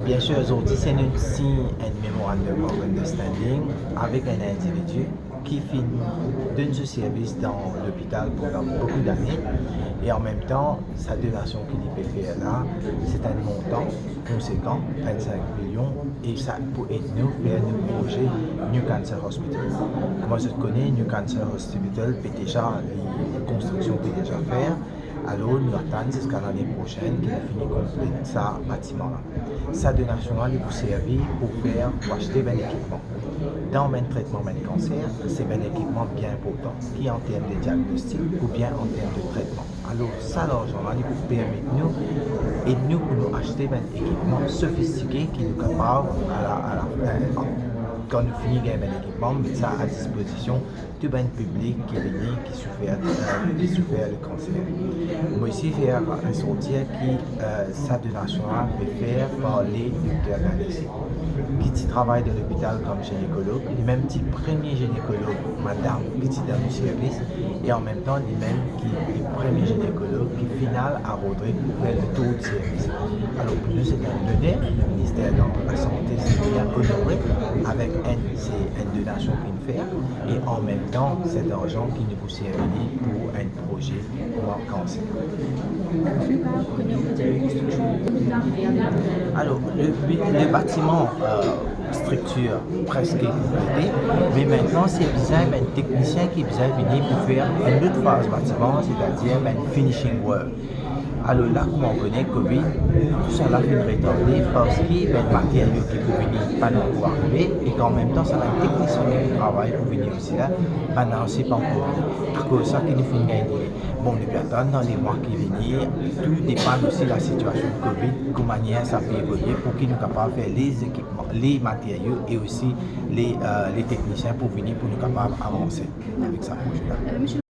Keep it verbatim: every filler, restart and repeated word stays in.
Bien sir, zordi se nou sign enn Memorandum of Understanding avek enn individi ki finn donn so servis dan lopital pandan boukou dane, e an mem tan, sa donasion ki li pe fer la, se enn montan konsekan, vennsenk milion, e sa pou ed nou fer nou proze New Cancer Hospital. Kouma zot kone, New Cancer Hospital pe deza, li, konstriksion pe deza fer. Alor, nou atann ziska lane prosenn ki nou fini konplet sa batiman la. Sa donasion la, li pou servi pou fer, pou aste bann ekipman. Dan bann tretman bann kanser, se bann ekipman bien inportan, ki an term de diagnostik oubien an term de tretman. Alor, sa larzan la, li pou permet nou, ed nou pou nou aste bann ekipman sofistike ki nou kapav, a la, a la, eh, kan nou fini gagn bann ekipman, met sa a dispozision tou bann piblik ki vini, ki soufer, eh, ki soufer le kanser. Mo osi fer resortir ki, eh, sa donasion la pe fer par le dokter Ganesi, ki ti travay dan lopital kom ginekolog, li mem ti premie ginekolog madam ki ti dan nou servis, e an mem tan, li mem ki, li premie ginekolog ki finn al a Rodrig pou fer le tour de servis. Alor, pou nou, se enn loner, le Minister de la Sante, se bien onore avek enn, se enn donasion ki nou fer, e an mem tan, se larzan ki nou pou servi pou enn proze pou kanser. Alor, le, le batiman, eh, striktir preske konplete, me aster, se bizin bann teknisien ki bizin vini pou fer enn lot faz batiman, setadir bann finishing work. Alor la, kouma ou kone, Covid, tousala finn retarde parski bann materio ki pou vini pa'nn ankor arive, e kan mem tan, sa bann teknisien ki pou travay pou vini osi la, bann la osi pa ankor vini. Akoz sa ki nou finn gagn dele. Bon, nou pe atann dan lemwa ki vini, tou depann osi lasitiasion Covid, kouma manier sa pe evolie, pou ki nou kapav fer le ekipman, le materio e osi le, eh, le teknisien pou vini pou nou kapav avanse avek sa proze la.